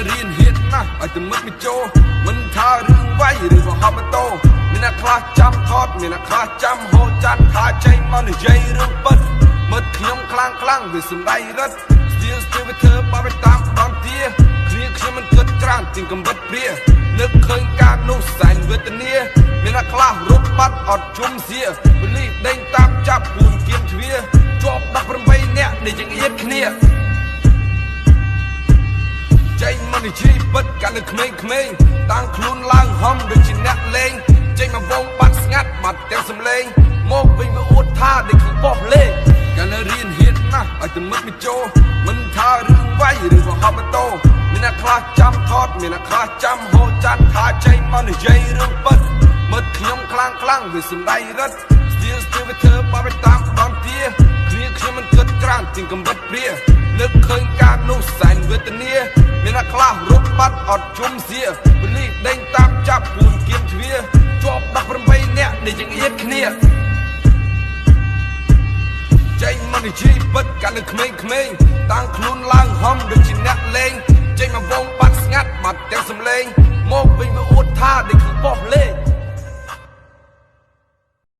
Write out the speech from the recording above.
រៀនហ៊ានណាស់ឲ្យតែមឹកមិនចូល មិនថារឿងវាយឬក៏ហមម៉ូតូ មានអ្នកខ្លះចាំថត មានអ្នកខ្លះចាំហូរច័ន្ទ ថាចេញមកនិយាយរឿងពិត មិត្តខ្ញុំខ្លាំងខ្លាំងវាសំដីរិទ្ធ ស្ទៀលស្ទៀលវាធ្វើបាបឲ្យតាមដនទាគ្នា ខ្ញុំមិនគិតច្រើនជាងកំបិតព្រា នឹកឃើញការនោះសែនវេទនា មានអ្នកខ្លះរត់បាត់អត់ជុំសៀ ប៉ូលីសដេញតាមចាប់ពូនគៀមជ្វា ជាប់18នាក់នេះចង្អៀតគ្នា ចេញមកនិយាយពិតកាលនៅក្មេងៗ តាំងខ្លួនឡើងហំដូចជាអ្នកលេង ចេញមកវងបាត់ស្ងាត់បាត់ទាំងសំឡេង មកវិញវាអួតថាដេកក្នុងប៉ុស្តិ៍លេង កាលនៅរៀនហ៊ានណាស់ឲ្យតែមឹកមិនចូល មិនថារឿងវាយឬក៏ហមម៉ូតូ មានអ្នកខ្លះចាំថត មានអ្នកខ្លះចាំហូរច័ន្ទ ថាចេញមកនិយាយរឿងពិត មិត្តខ្ញុំខ្លាំងខ្លាំងវាសំដីរិទ្ធ ស្ទៀលស្ទៀលវាធ្វើបាបឲ្យតាមដនទាគ្នា ខ្ញុំមិនគិតច្រើនជាងកំបិតព្រា នឹកឃើញការនោះសែនវេទនា មានអ្នកខ្លះរត់បាត់អត់ជុំសៀ ប៉ូលីសដេញតាមចាប់ពូនគៀមជ្វា ជាប់18នាក់នេះចង្អៀតគ្នា ចេញមកនិយាយពិតកាលនៅក្មេងៗ តាំងខ្លួនឡើងហំដូចជាអ្នកលេង ចេញមកវងបាត់ស្ងាត់បាត់ទាំងសំឡេង មកវិញវាអួតថាដេកក្នុងប៉ុស្តិ៍